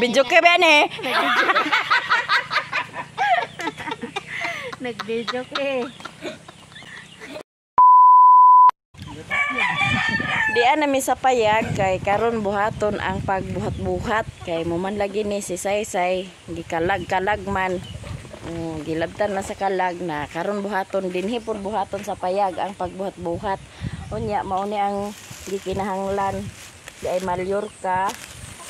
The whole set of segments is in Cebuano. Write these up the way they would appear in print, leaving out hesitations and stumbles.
Video ka ba ni? Nag-video ka eh. Dian nami sa payag kay karon buhaton ang pagbuhat-buhat kay muman lagi ni si Saysay gikalag-kalag man. Oh, gilabtan na sa kalag na karon buhaton dinhi pud buhaton sa payag ang pagbuhat-buhat. Unya mao ni ang gikinahanglan kay Mallorca,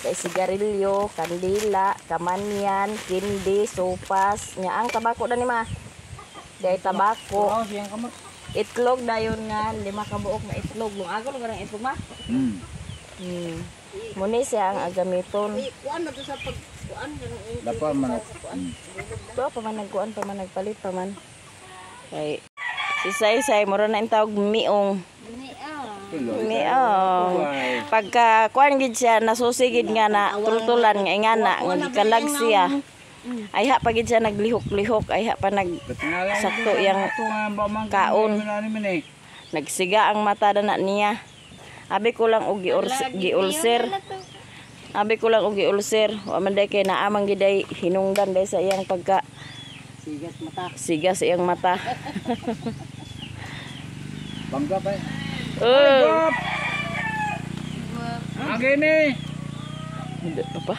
kay sigarilyo, kandila, kamanyan, kindi, sopas, nya ang tabako dani ma. Dai tabako. Itlog dayon nga 5 ka buok na itlog. Lungago lugar ang itlog ma. Muni siya ang agamiton. Kuan na to sa pag kuan Dapa man. To pa man nagkuan pa man nagpalit pa man. Kay si Saysay mura na intawag miong. Miong. Pagka kuan gid siya nasusigid nga na tultulan nga ingana nga gikalag siya. Ayha pa gid siya naglihok-lihok, ayha pa nag sakto yang kaon. Nagsiga ang mata na niya. Abi ko lang og giulser. Abi ko lang og giulser. Wa man day kay naamang giday hinungdan day sa iyang pagka sigas mata. Siga sa iyang mata. Bangga pa. Oh. Agene. Hindi pa pa.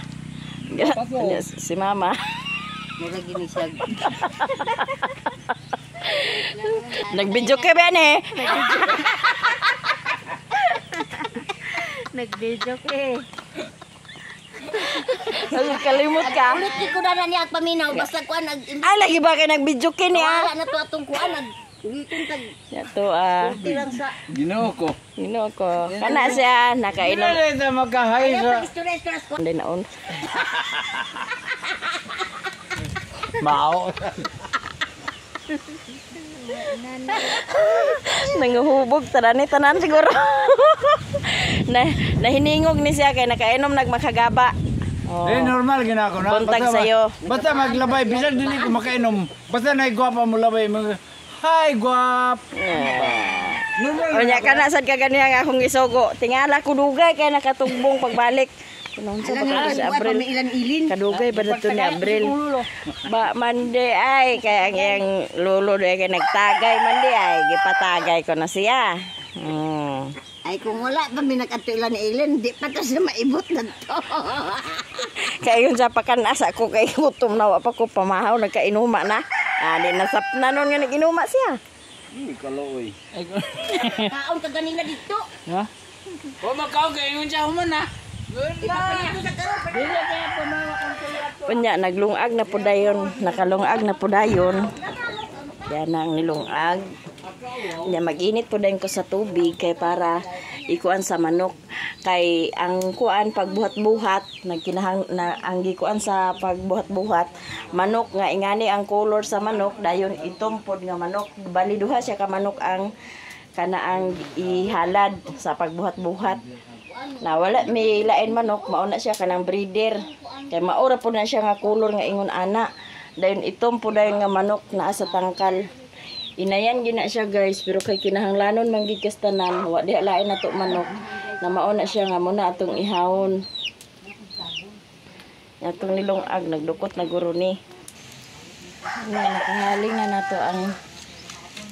Si mama. Mura gini siya. Nag-video ka ba ni? Nag-video ka eh. Kalimot ka. Ulit ko na niya at paminaw basta kuan nag Ay lagi ba kay nag-video ka niya? Wala na to atong kuan nag ulitin tag. Yato Lang sa Ginoo ko. Ginoo ko. Kana siya nakainom. Dili na makahay sa. Hindi naon. Mao. Nanguhubog tanan ni tanan siguro. Na nahiningog ni siya kay nakainom nagmakagaba. Oh. Eh normal gina ako na. Buntag sayo. Basta maglabay bisan dili ko makainom. Basta nay gwapa mo labay mag hi guap. Normal. Unya kana sad ka ganiya nga akong isugo. Tingala ko dugay kay nakatugbong pagbalik. Kuno sa ba sa Abril? Ilan-ilin. Kadugay ba dato ni Abril? Ba mande ay kay ang iyang lolo day kay nagtagay mande ay gipatagay ko na siya. Ay kung wala pa mi nag-adto ilan-ilin, di pa to siya maibot na to. Kay yun sa pakanasa ko kay gutom na wa pa ko pamahaw nagkainuma na. Ah, di nasap na nun nga nag-inuma siya. Kalooy. Kaon ka ganina dito. Ha? Wa makaon kay ingon siya human na. Unya naglungag na po dayon, nakalungag na po dayon. Yan ang nilungag. Unya mag-init po dayon ko sa tubig kay para ikuan sa manok. Kay ang kuan pagbuhat-buhat, nagkinahang na ang gikuan sa pagbuhat-buhat, manok nga ingani ang color sa manok dayon itom pod nga manok. Bali duha siya ka manok ang kanaang ihalad sa pagbuhat-buhat. Na wala may lain manok, mao na siya kanang breeder. Kay maura po na siya nga color nga ingon ana. Dayon itom po dayon nga manok naa sa tangkal. Inayan gina siya guys, pero kay kinahanglanon man gid kas tanan, wa diha lain nato manok. Na mao na siya nga muna atong ihawon. Atong nilungag nagdukot na guro ni. Na nakahaling na nato ang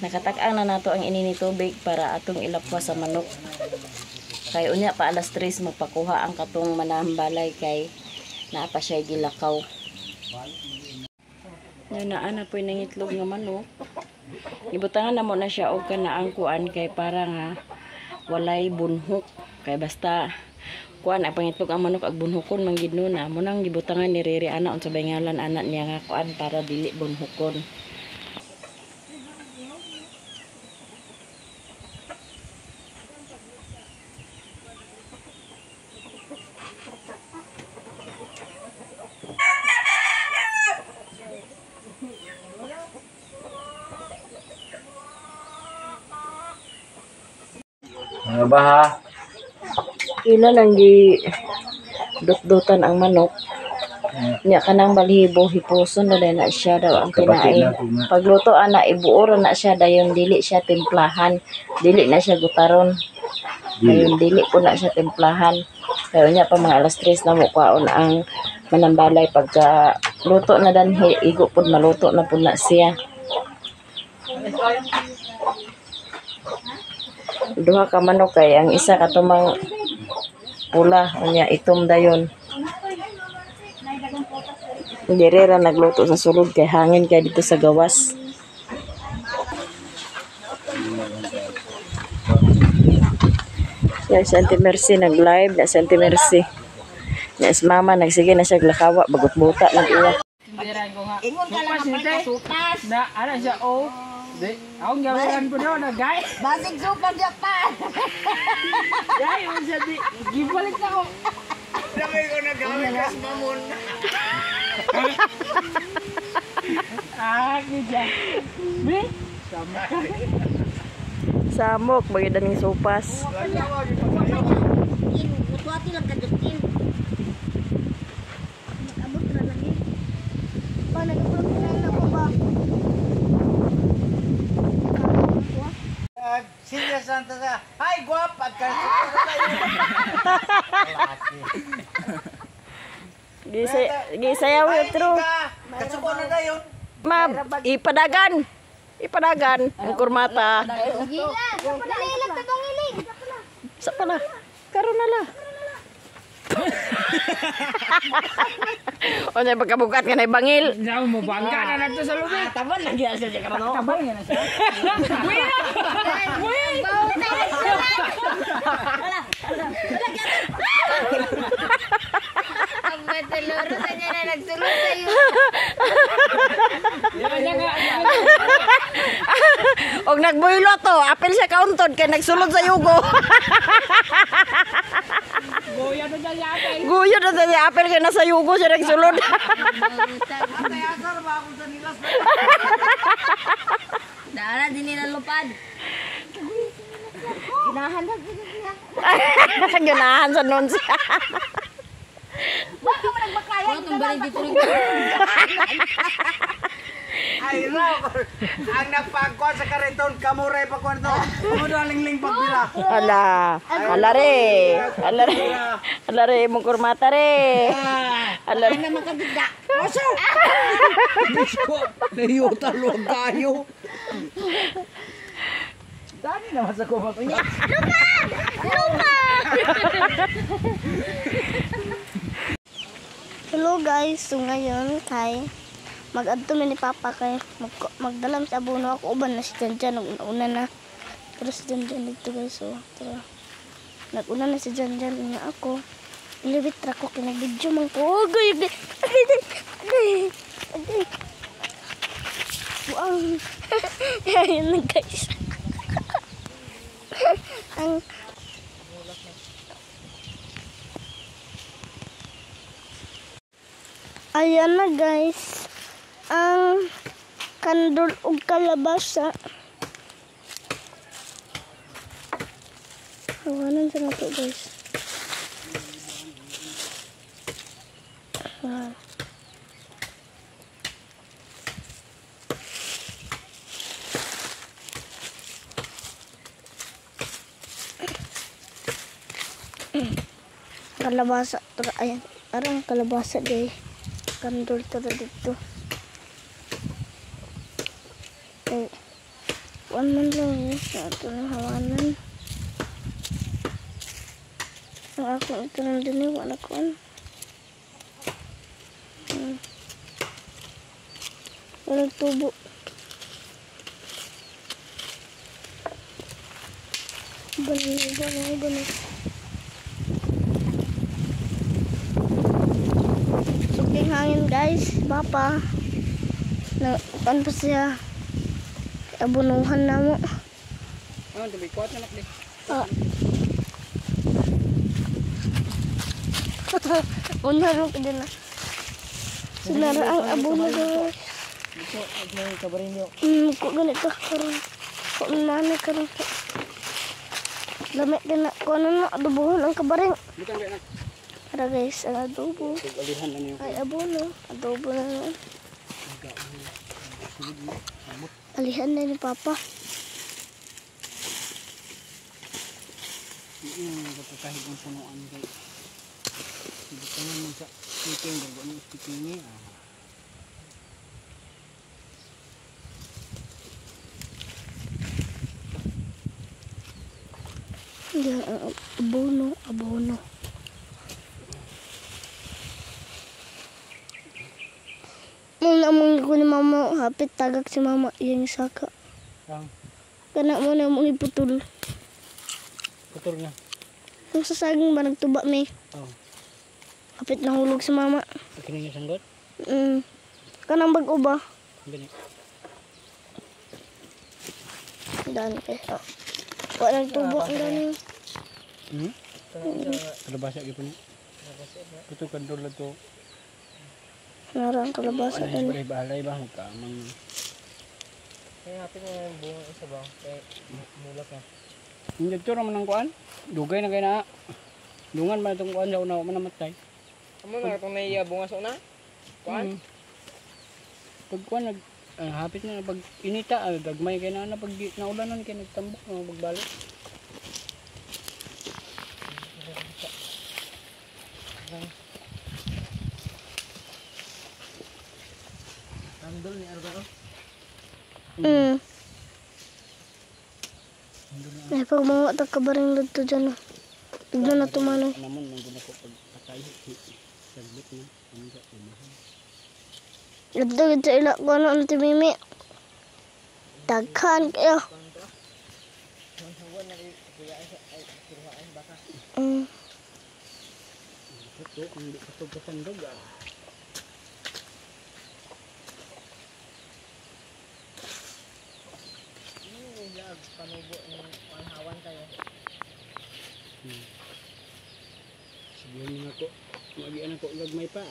nakatak-ang na nato ang inini tubig para atong ilapwa sa manok. Kay unya pa alas 3 magpakuha ang katong manambalay kay naa pa siya gilakaw. Nga naa na po'y nangitlog nga manok. Ibutangan na mo na siya og kanaang kuan kay para nga walay bunhok. Kay basta kuan ang pangitlog ang manok ag bunhokon man gid nuna. Mo nang gibutangan ni Rere ana unsa bay ngalan ana niya nga kuan para dili bunhokon. Mga baha. Ila lang gi dot-dotan ang manok. Nya kanang balhibo hipuson na na siya daw ang kinain. Pagluto ana ibuo ra na siya dayon dili siya timplahan, dili na siya gutaron. Dayon dili po na siya timplahan. Pero nya pa mga alas 3 na mo kwaon ang manambalay pagka luto na danhi, igo pud maluto na pud na siya. Duha ka manok kay ang isa katumang pula, unya itom dayon. Dire ra nagluto sa sulod kay hangin kay dito sa gawas. Yan si Auntie Mercy nag-live na si Auntie Mercy. Yan si Mama nagsige na siya glakawa bagot buta nag-iya. Ingon ka lang ang pagkasupas. Na, ana siya, oh. Di, akong gawaran ko na, gay. Basig supas ya pa. Gay, oh, siya, di. Gibalik na ko. Dami ko nagamit kas mamon. Ah, kidya. Bi? Sama. Samok bagay daning sopas. Mutuati lang ka Justin. Nag-abot ra lagi. Pa nag-abot na ko ba? Silya Santa sa, hi guwap! At Gisayaw yung true. Katsuko na dayon. Ma, ipadagan. Ipadagan ang kurmata. Sa pala. Karon na la. Unya pagkabukat ka na bangil. Hindi mo bangka na nato sa lubid. Tabal lagi siya karon. Tabal nga na siya. Wait! Ang mataloro sa niya na nagsulod sa'yo. Og nagbuylo to, apil siya kauntod kay nagsulod sa yugo. Goya na dyan yata. Guyo na sa siya apil kay nasa yugo siya nagsulod. Dara din nila lupad. Ginahan na siya. Ganahan sa nun siya. Wala tong baring dito rin. Ay, raw. Ang nagpagkuhan sa kariton, kamuray pa kuhan to. Kamu daw lingling pagbila. Ala, ala re. Ala re. Ala re mong kurmata re. Ala re. Naman ka gidda. Diyos ko, nahiyota luwag tayo. Dani naman sa kumak. Hello guys, so ngayon kay mag-adto mi ni Papa kay magdalam sa abono ako uban na si Janjan nag-una na. Pero si Janjan dito guys, so tara. Nag-una na si Janjan nga ako. Ilibit ra ko kay nag-video man ko. Agay, agay, agay, agay, agay. Buang. Ayun na guys. Ang ayan na guys, ang kandol ug kalabasa. Hawanan sa nato guys. Wow. Kalabasa, tara, ayan, arang kalabasa day. Kandol tara dito. Eh, one man lang eh. Sa ato na hawanan. Ang akong ito nang din wala ko. Walang tubo. Banay, banay, banay. Suking hangin guys, papa. Nagpan pa siya. Abunuhan na mo. Oh, tabi ko na lang. Ah. Unaro ko din na. Sinara ang abono guys. Ko ganito karon. Ko nani karon. Lamit din na ko ano na adobohon ang kabaring. Tara guys, ang adobo. Ay abono, adobo na naman. Alihan na ni Papa. Butangan mo sa speaking bago ni speaking ni. Yan ang abono, abono. Muna mong ko ni mama, hapit tagak si mama iyang saka. Ang Kana mo na mong iputol. putol na. Kung sa saging ba nagtuba may. Oh. Hapit nahulog si mama. Kini nga sanggot. Kanang bag-o ba? Gani. Daan kayo. Wala nagtubo ang gani. Hmm? Kalabasa gyud ni. Puto kandol na to. Narang kalabasa Ano dani. balay balay ba magkamang. Kaya hapit na yung bunga isa ba? Kaya mulak na. Hindi to raman ang kuan. Dugay na kay na. Dungan man itong kuan sa una man namatay. Amo na itong naiya bunga sa una? Kuan? Pag kuan nag hapit na pag inita gagmay kay na pag naulanan kay nagtambok na pagbalik. Andol ni Arba. Ay, pag mga tagkabaring dito dyan. Bigla na tumanoy. Namon nang guna ko pag patay sagbot na ano sa umahan. Dito gid sa ila ko ano ang timimi. Daghan kayo. Ito kung di ka kasandog ah. Panubo ng panhawan kayo. Sige na ako. Magian ako gagmay pa.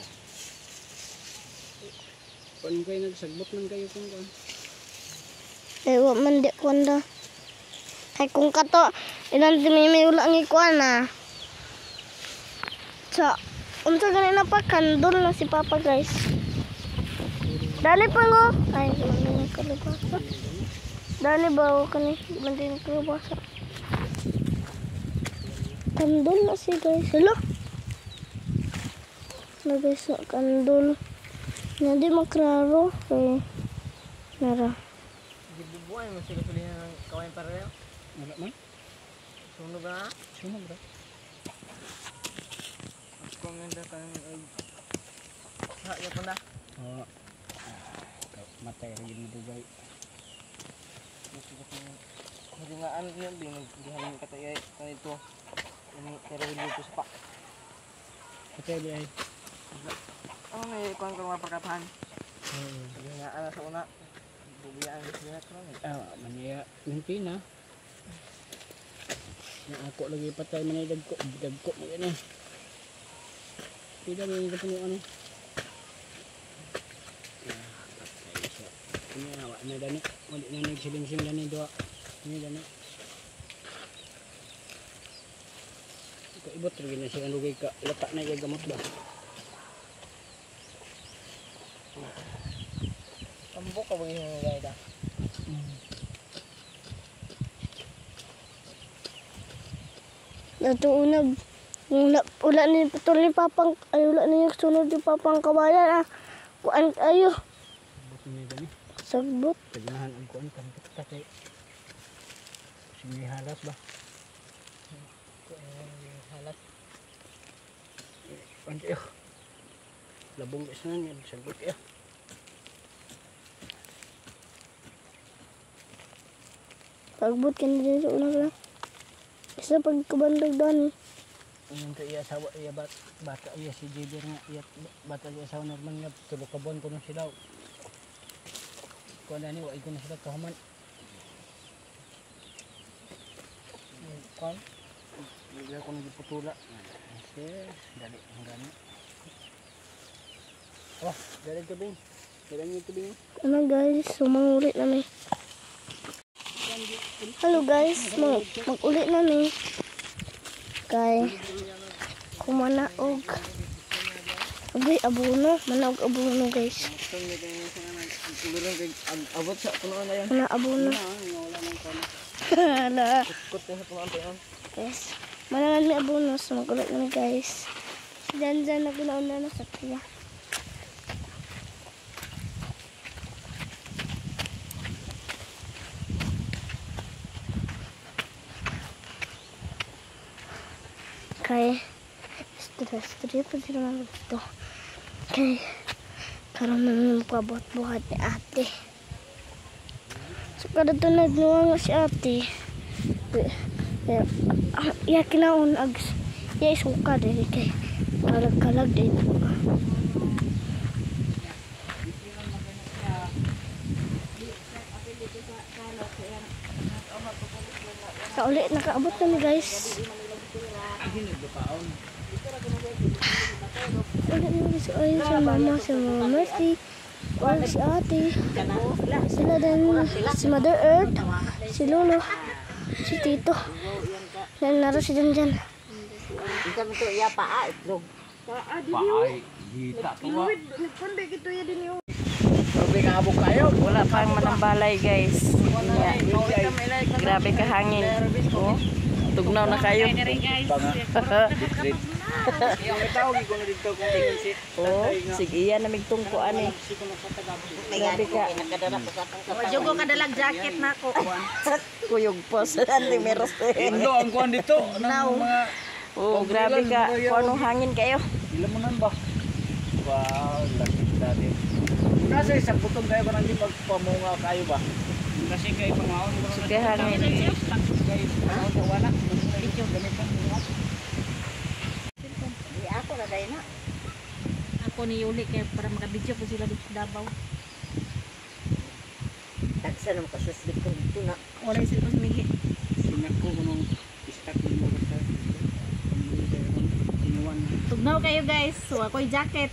Paano kayo nagsagbot man kayo kung kuan? Eh, wa man di kuan da. Kay kung kato, ilang timimi wala ang ikuan na. Sa, unsa gani na pa, kandol na si Papa guys. Dali pa ngo. Ay, mandi na kalabasa. Dali ba o kani, mandi na kalabasa. Kandol na si guys. Hello? Na guys, na kandol. Hindi makraro. Kay, nara. Gibubuan mo sila sulihan ng kawain parallel. Wala man. Sunog na. Sunog ra. Kung nga kang ay ha yapon na. Oo. Matay ra gid dugay. Hindi nga ano yun, di nagdihan katay kanito. Ini pero hindi ko sa pa. Patay di ay. Ano may kuan ka mga pagkatahan? Hindi nga ano sa una. Bubuyaan sila karon. Ah, maniya nanti na. Na ako lagi patay man ay dagko, dagko mo yan eh. Pila ni ito ano. Patay siya. Ini wa na dani, wali na nagsiling-siling dani doa. Ini dani. Kaibot rin na siya ang lugay ka lata na iya gamot ba. Tambok ka ba yung gaida? Dato una, wala ni putol ni papang, ay wala ni yung sunod ni papang kabayan ah. Kuan kayo. Sagbot. Tagnahan ang kuan kan tatay. Sige halas ba? Halas. Kuan kayo. Labong isnan yan sagbot kayo. Sagbot ka na din sa una ka. Isa pagkabandog dani. Yung kay iya asawa iya bata iya si Javier nga iya bata iya asawa normal nga tulo ka buwan kuno sila. Kuan ani wa ko na sila kahuman. Kuan hindi ako nagputula. Kasi dali ang gani. Oh, dali tubig. Dali niyo tubig. Ano guys, sumangulit na mi. Hello guys, mag-ulit na mi. Kay kumanaog. Abay, abono. Manaog abono guys. Abot sa punuan na yan. Mana abono. Hala. Kut na sa punuan pa yan. Guys, manangan mi abono. So mag-ulit na mi guys. Si Janjan naguna-una na sa tiya. Kay stress pa sila mga gusto. Kay karon na magpabuhat-buhat ni ate. So kada to nagnuwa si ate. Ya kinaon ag ya isuka diri kay kalag-kalag dito. Kauli nakaabot na mi guys. Uli na guys, ayun si mama, si Mama Mercy, o si ate, sila din, si Mother Earth, si Lolo, si Tito. Naro si Janjan. Ito mo to iya paa itlog. Paay, hita tuwa. Grabe ka abog kayo. Wala pang manambalay guys. Nya. Grabe ka hangin. Oh, tugnaw na kayo. Oh, sige yan na migtungko ani. Grabe ka. Jogo kadalag jacket na ako. Kuyog po sa anti meros. Indo ang kuan dito ng mga Oh, grabe ka. Kung anong hangin kayo. ilan mo nan ba? Wow, laki dati. Nasa isang butong kayo ba nang pagpamunga kayo ba? Kasi kay pangaon ko Sige hangin. kay pangaon sa wala. Di ako na dai na. Ako ni Yuli kay para makabidyo po sila dito sa Davao. Tagsa naman ka sa slipon ito na. Wala sila po sumihi. Sinako ko nung istak mo sa sinuwan. Tugnaw kayo guys. So ako'y jacket.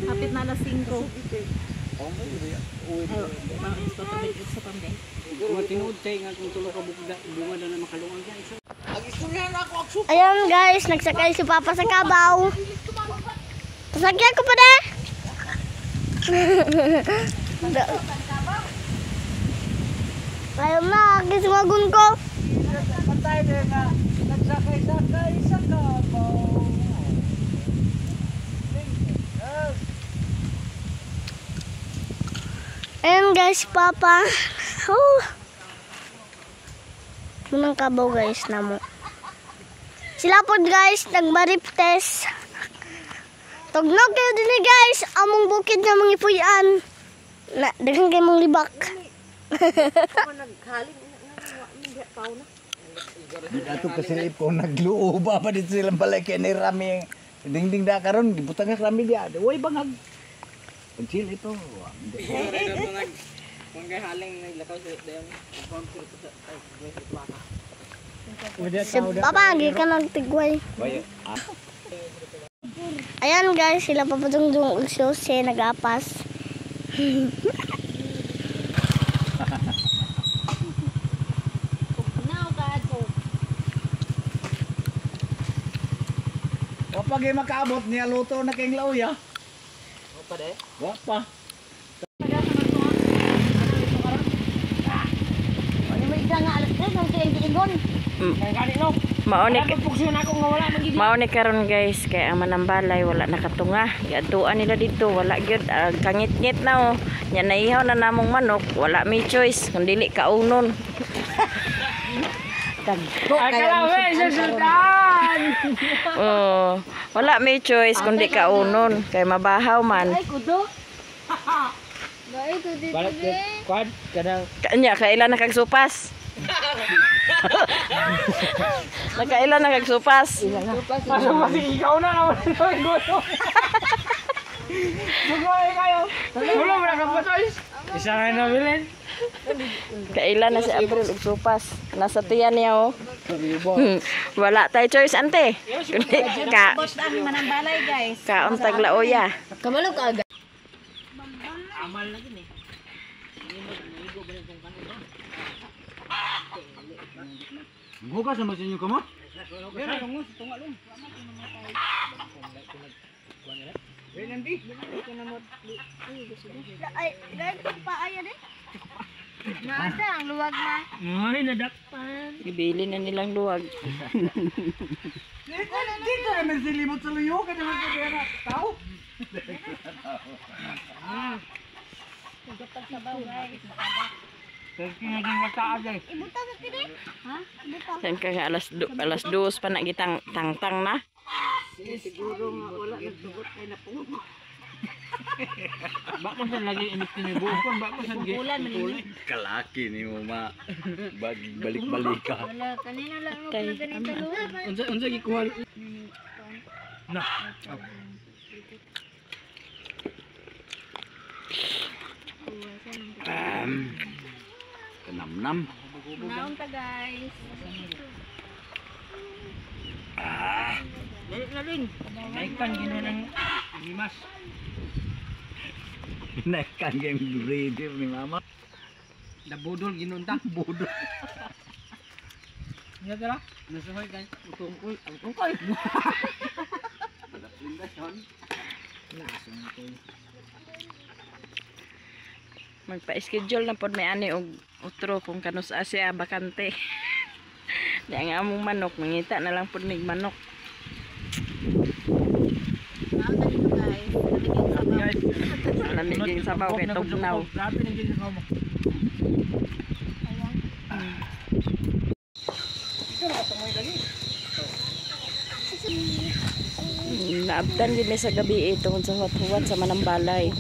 Hapit na alas 5. Matinuod tayo nga kung tulo ka bukda, bunga na makalungan yan. Ayan guys, nagsakay si Papa sa kabaw. Pasakyan ko pa na. Ayaw na, kiswagon ko. Pantay na nga, nagsakay-sakay sa kabaw. Ayan guys, Papa. Oh. Munang kabaw guys namo. Sila po guys, nagmariptes. Tugnog kayo din eh, guys. Among bukid na mga ipuyan. Na, daghan kayo mong libak. Ato kasi po nagluo ba pa dito silang balay kay ni Rami. Dingding da karon gibutang ka Rami dia. Way bangag. Pagsil ito. Si Papa, hindi ka nagtigway. Ayan guys, sila Papa Dungdung ug si Jose nagapas. Tugnaw ka ako. Kapag ay makaabot niya luto na kayong lauya. Wa pa de? Wa pa. Ano mo isa nga alas 3 ang kayong giingon. Mauni karon guys kay ang manambalay wala nakatunga. Giadtuan nila dito wala gyud kangit-ngit na oh. Nya naihaw na namong manok, wala may choice kun dili kaunon. Oh, wala may choice kundi kaunon kay mabahaw man. Ay, kudo. Ay, kudo dito. Kwad, kanang Kanya kailan na kagsupas? Nakailan na kagsupas? Asa ba ikaw na naman ito ang gusto. Bugoy kayo. Wala mo na kapatoys. Isa nga na bilin. Kailan na si April og supas? Nasa tiyan niya oh. Wala tayo choice ante. Kundi ka Ang manambalay guys. kaon taglaoya. Kabalo ka agad. Bukas naman sa inyo kamot. Ay, dahil kung paaya din. Naasa ang luwag na. Ay, nadakpan. Gibili na nilang luwag. Dito naman silimot sa luyo kaya naman sa kaya tao. Ibutang sa tiri. Ha? Ibutang. Saan ka nga alas 2 pa na gitang tangtang na. Siguro nga wala nagdugot kay na po. Ulan man ini. Kalaki ni mo ma. Balik-balik ka. Wala kanina lang ako na ganito. Unsa gikuha? Kanamnam. Naon ta guys. Naikan game breeder ni mama. Nabudol ginunta. Budol. Nya tara. Nasuhoy kay utungkol, ang tungkol. Magpa-schedule na pod may ani og utro kung kanus siya bakante. Di ang among manok mangita na lang pod mig manok. Naon ta dito guys. Guys, Lamig yung sabaw kay tugnaw. Grabe nang gid sa mo. Naabtan gid mi sa gabi eh, tungod sa huwat-huwat sa manambalay.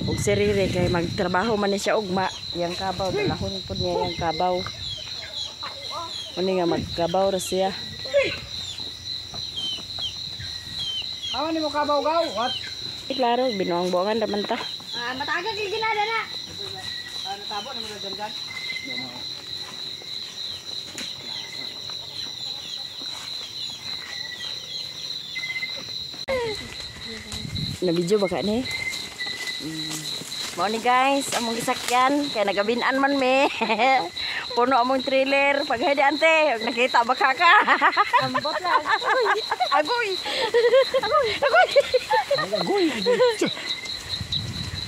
Ug si Riri kay magtrabaho man ni siya ugma, yang kabaw dalahon pod niya yang kabaw. Uni nga magkabaw ra siya. Awan nimo kabaw gaw? What? Eh, klaro, binuang-buangan raman ta. Ah, matagal gyud ginada na. Natabo na mo dyan. Na video ba ka ni? Mao ni guys, among gisakyan kay nagabinan man mi. Puno among trailer. Paghay di ante, ug nakita ba ka ka? Ambot lang. Agoy. Agoy. Agoy. Agoy.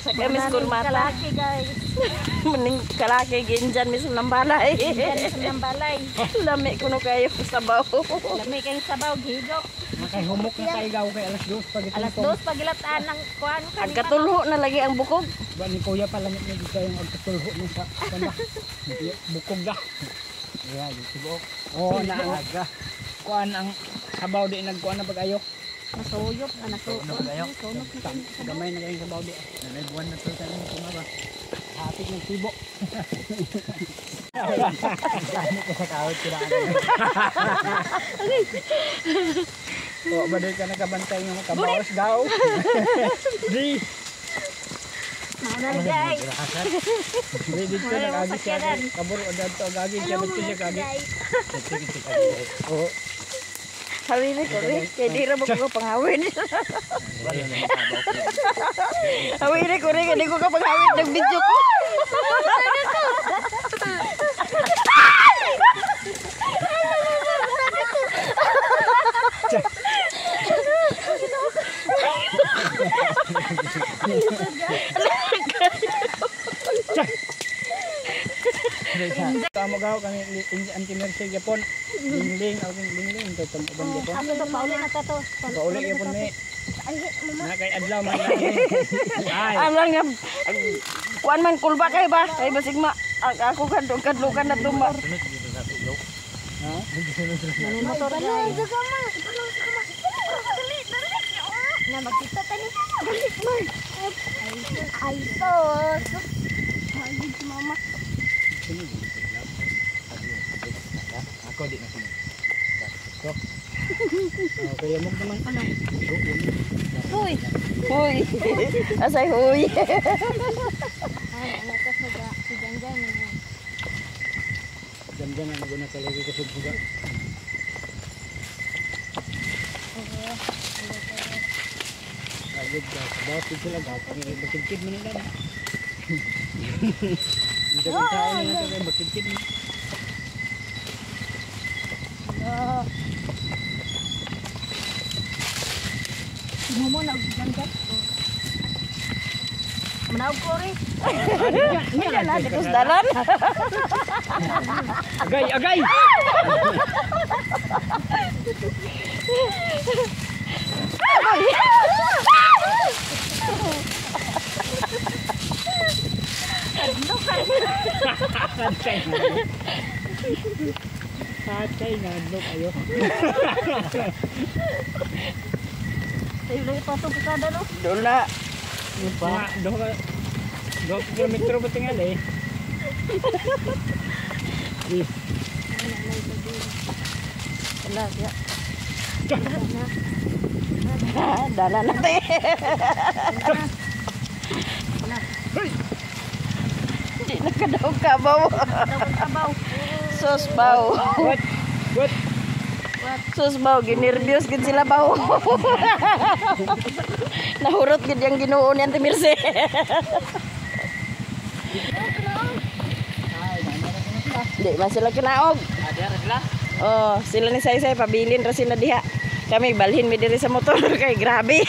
Sa kami school mata. Kalaki guys. Maning kalaki ginjan mismo ng balay. Diyan sa nang balay. Lami kuno kayo sa sabaw. Lami kay sabaw gihigok. Kay humok na kay gaw kay alas 2 pag Alas 2 pagilataan ng kuan Ang katulho na lagi ang bukog. Ba ni kuya pala ni dito yung agkatulho mo sa kanda. Bukog da. Yeah, dito. Oh, na ang kuan ang sabaw di nagkuan na pag-ayo. Masuyop anak ko. Gamay na kayo sabaw di. Nanay buwan na to tayo kumaba. Hapit ng tibo. Ano ko sa kawat sila. O, ba di ka nakabantay nga makabawas daw. Di. Mauna na guys. Di dito nag-agi siya. Kabur o dadto agagi siya dito siya kagi. Oo. Hawin ko rin. Kay di ra mo ko panghawin. Hawin ko rin. Kay di ko ka panghawin ng video ko. Tamo gaw kami anti Mercy Japon. Lingling ako lingling to tamo uban Japon. Ato to pauli na ta to. Pauli gyapon ni. Na kay adlaw man. Ay. Alang nga. Kuan man kulba kay ba? Kay basig ma. Ako kadlukan na tuma. Motor guys. Sa kama. Sa kama. Dali, dali. Na magkita ta ni. Dali, man. Ay, sos. Ay, si mama. Ako di na sunod. Oh, kaya mo naman ano. Uy. Huy. Asay huy. Ay, anak ka sa si Janjan. Janjan ang guna talaga ko sugsuga. Agad ka sa bawas sila gaw kami bakidkid man nila. Bisa kang tao na ito kay bakidkid man. Mo na og Janjan. Manaog ko rin. Wala na dito sa dalan. Agay, agay. Patay na adlok ayo. Tayo lang ipatong kasada no. Dula. Mga 2 kilometro ba tingal eh. Wala siya. Dala na te. Di na ka daw kabaw. Kabaw. Sus baw. What? What? Sus baw, ginervyos gid sila baw. Nahurot gid yang Ginoo ni Auntie Mirce. Di man sila kinaog. Oh, sila ni Saysay pabilin ra sila diha. Kami balhin mi diri sa motor kay grabe.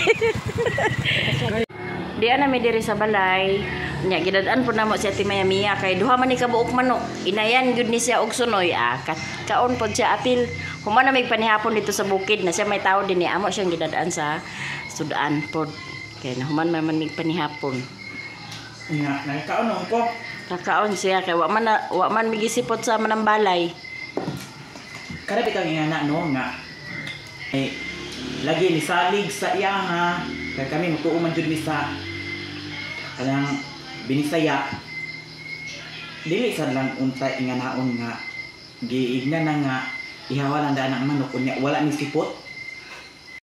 Diya na mi diri sa balay. Nya gidad-an po namo si Ate Maya Mia kay duha man ni kabuok manok. Inayan gyud ni siya og sunoy ah. Kaon pod siya apil. Human na may panihapon dito sa bukid na siya may tao din ni amo siyang gidad-an sa sudan pod. Kay nahuman man man mig panihapon. Nga, nagkaon na ko. Kakaon siya kay wa man migisipot sa manambalay. Kada bitaw nga na no nga. Eh, lagi ni salig sa iya ha. Kay kami mutuo man jud mi sa kanang binisaya. Dili sad lang unta inganaon nga giigna na nga ihawa lang daan ang manok unya wala ni sipot.